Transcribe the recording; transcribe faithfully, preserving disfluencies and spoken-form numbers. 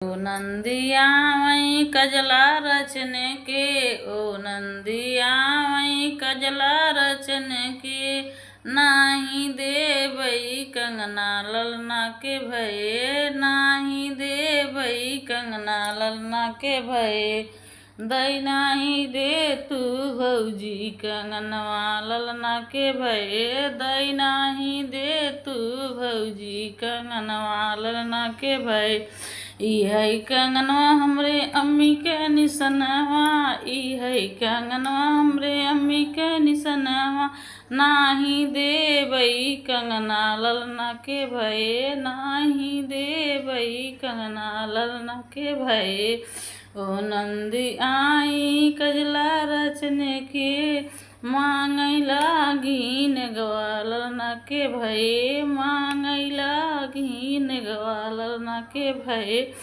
ओ नंदी आवई कजला रचने के, ओ नंदी आवई कजला रचने के, नाही देबई कंगना ललना के भये, नाही देबई कंगना ललना के भये। दई नाही दे तू भौजी कंगनवा ललना के भये, दई नाही दे तू भौजी कंगनवा ललना के भये। ई है कंगनवा हमरे अम्मी के निसनवा, ई है कंगनवा हमरे अम्मी के निसनवा। नाही देबई कंगना ललना के भये, नाही देबई कंगना ललना के भये। ओ नंदी आई कजला रचने के, मांगई लागी नेगवा ललना के भये, मांगई लागी नेगवा ललना के भये।